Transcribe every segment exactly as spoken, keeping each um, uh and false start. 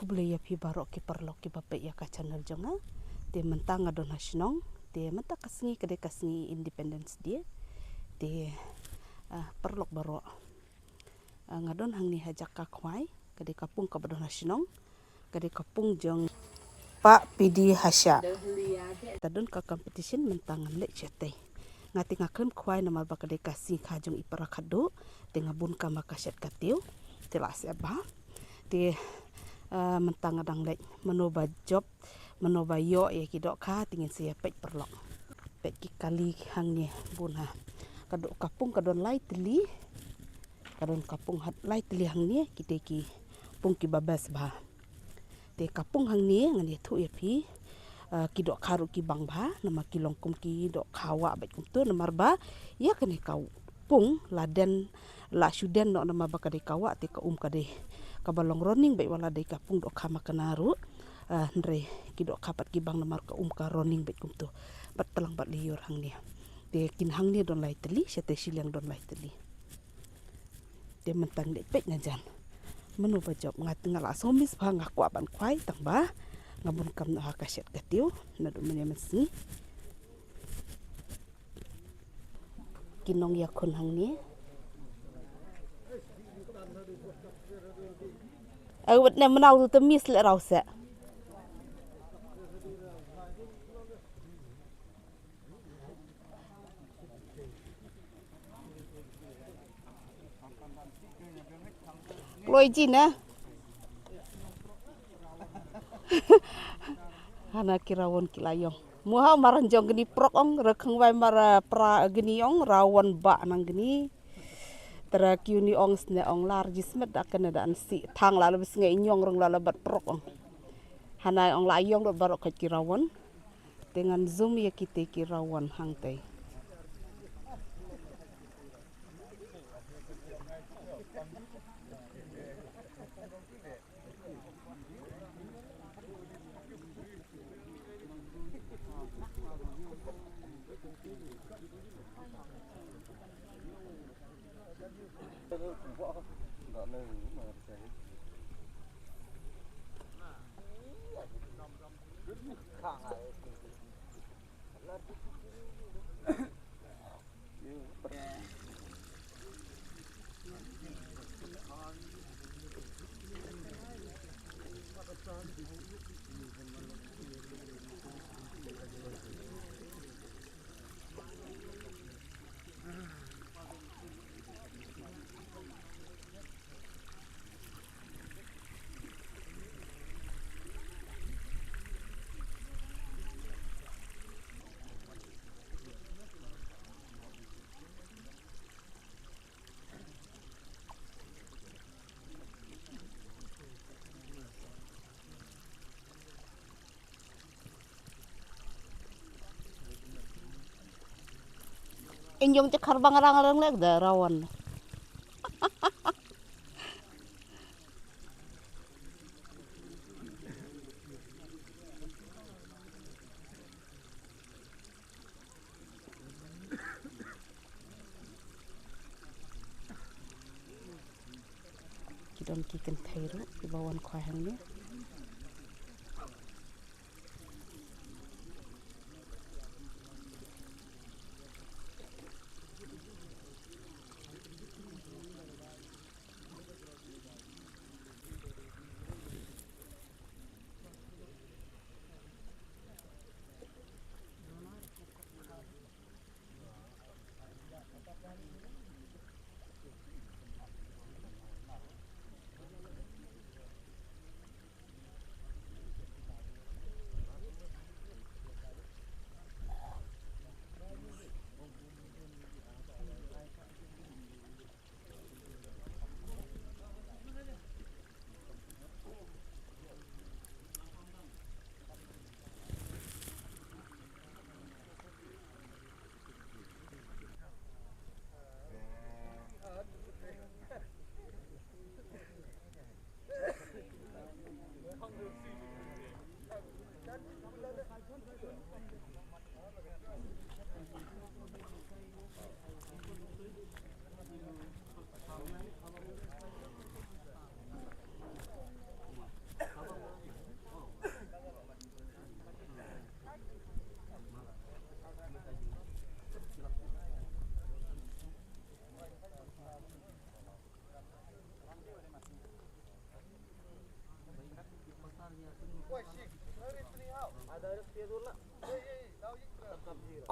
Khublei ïa phi baroh ki paralok kiba peit ïa ka channel jong nga. Te mynta nga don ha shnong. Te mynta ka sngi ka dei ka sngi Independence Day. Te, ah, paralok baroh. Ah, nga don hangne ha jaka khwai, ka dei ka pung kaba don ha shnong, ka dei ka pung jong Pak Pidi Hasha. Ta don ka competition mynta ngan leit shatei. Nga te nga khlem khwai namar ba ka dei ka sngi kha jong i para khadduh, te nga bun kam ha ka shet ka tiew, te la sep bha. Te, ah, mynta nga dang leit, mano ba jop, mano ba ïoh ïa ki dohkha, te ngin sa ïa peit paralok. Peit ki kali hangne bun ha. Ka doh ka pung ka don lai tylli. Ka don ka pung ha lai tylli hangne, ki dei ki pung kiba best bha. Te ka pung hangne ngan ïathuh ïa phi, ah, ki dohkha ruh ki bang bha, namar ki long kum ki dohkha wah bad kumto, namar ba ïa kane ka pung la den, la shu den noh namar ba ka dei ka wah, te ka um ka dei kaba long roning bad wat la dei ka pung dohkha makna ruh, ah, hynrei ki dohkha pat ki bang namar ka um ka roning bad kumto. Bad tlang bad lyiur hangne. Te kin hangne don lai tylli, shatei shiliang don lai tylli. Te mynta ngan leit peit na jan. Mano ba jop, nga, nga la sngew miss bha, nga kwah ban khwai tang ba nga bun kam noh ha ka shet ka tiew naduh mynne mynsngi. Ki nongïakhun hangne. Ai wat ne mynau tu te miss leh rau seh. Kloi ji ne. Hana ki rawon ki la ïong. Mu ha mar jong kini prok ong, re khang wai mar, eh, pra kini ong, rawon ba nang kini. Tara ki uni ong sne ong lar ji smet da kane da an si. Thang la la bis ngai nyong rong la la bat prok ong. Hana ong la ïong dot barok ki rawon. Te ngan zoom ïa kite ki rawon hangtei. Inyong cakar bang rang rang lek da rawan. Ki don ki kynthei ruh kiba wan khwai hangne.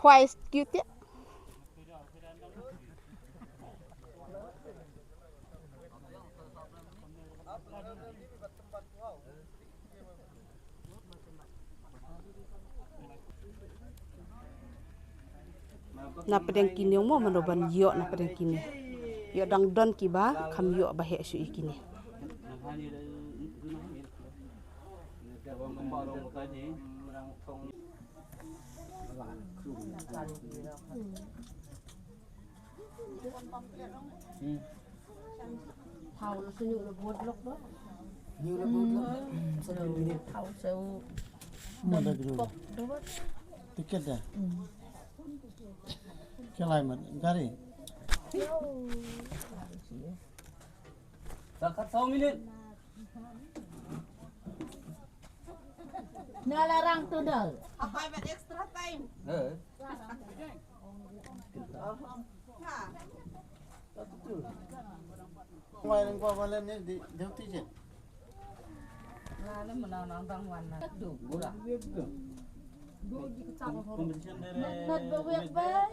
Khwai cute. Na pdeng kine mo mano ban ïoh na pdeng kine. Ïoh dang don kiba kham ïoh ba heh shuh ïa kine. Hmm. Thaw la shu la bud lok ba. Ñu la bud lok. Hmm. Thaw shu. Mana dulu? Pok dulu. Tiket dah. Hmm. Kelai mat gari. Sakat saw minit. Na la rang tu dal. Apa buat extra time? Eh. Ha. Wai nang pa walen ni di duty je. Na le mana nang dang wan na. Du gula. Competition dere. Nat ba wek ba.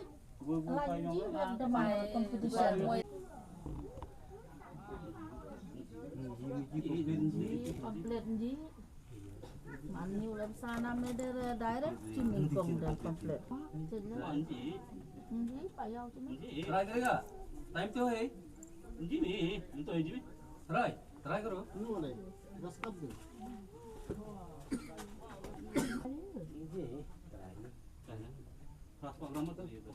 Lanji wek da mai competition. Complete ji. Man ñu lem sana me der direct ci min kong der complete. Nji pa yaw ci min. Try karega. Time to hai. Nji mi, nto nji mi. Try, try karo. Bas kab de. Nji. Try. Try. Fast program to ye to.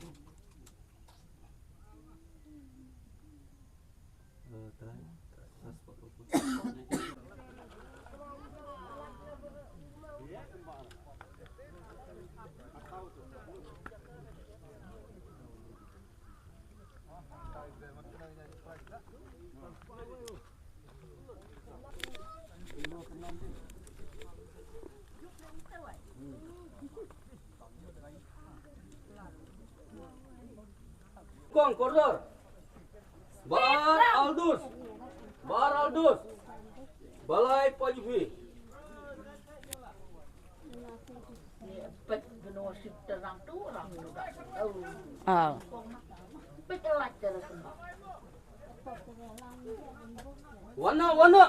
Kong kordor. Bar Aldus. Bar Aldus. Balai Pajbi. Ah. Wana, wana.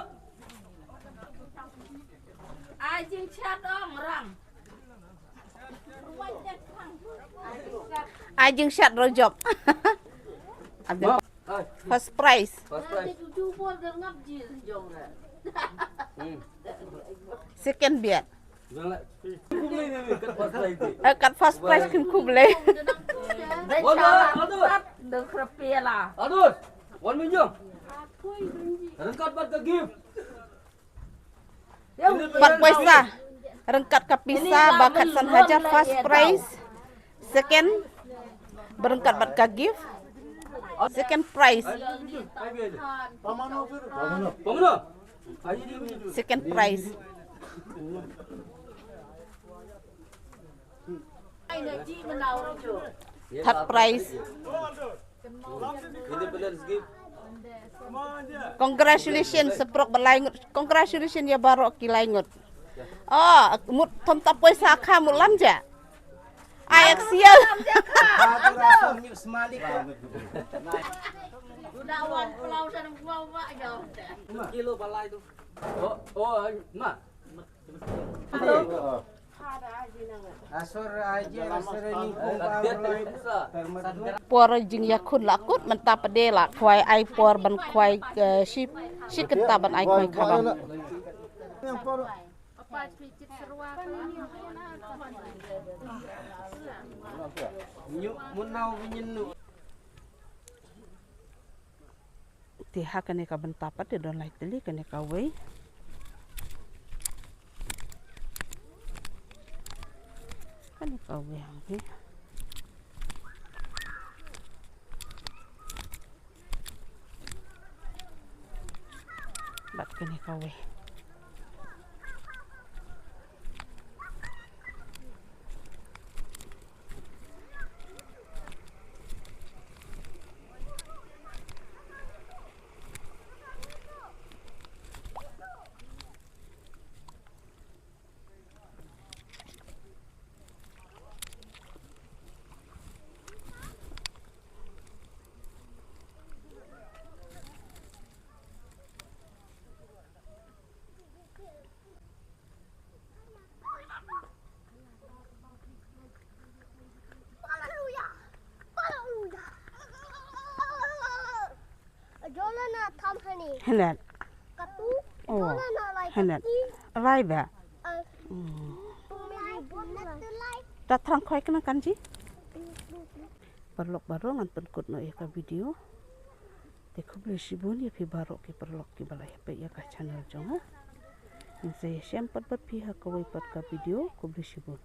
Ai jingchat ong rang. Ai jingchat rojop. First prize. First prize. Hmm. Second biat. Eh, kat first prize kin khublei. Wan, wan, wan, wan. Deng krepia la. Aduh, wan minjong. Rengkat bat ka gift. Pat poisa. Rengkat ka pisa ba khatsan hajar first prize. Second, berengkat bat ka gift. Second prize. Pamano. Second prize. Third prize. Independence gift. Congratulations, sa prok ba lai ngut. Congratulations ïa baroh ki lai ngut. Oh, mut tom ta poisa kha mut lam ja. Ai ak sial. Kilo ba lai tu. Oh, oh, ma. Por jingïakhun la kut mynta pat de la khwai ai por ban khwai, eh, shi, shi kynta ban ai khwai khabam. Te ha kane ka bynta pat te don lai tylli kane kawei. Kane kawei hangne. Bad kane kawei. Henet. Katu. Oh. Ito na na lai Henet. kati. Alai ba. Ah, Hmm. pung lai pung lai. Ta thrang khoi kana kan ji. Paralok baroh ngan pynkut noh ïa ka video. Te khublei shibun ïa phi baroh ki paralok kiba la ïa peit ïa ka channel jong nga. Ngin sa ïashem pat bad phi ha kawei pat ka video. Khublei shibun.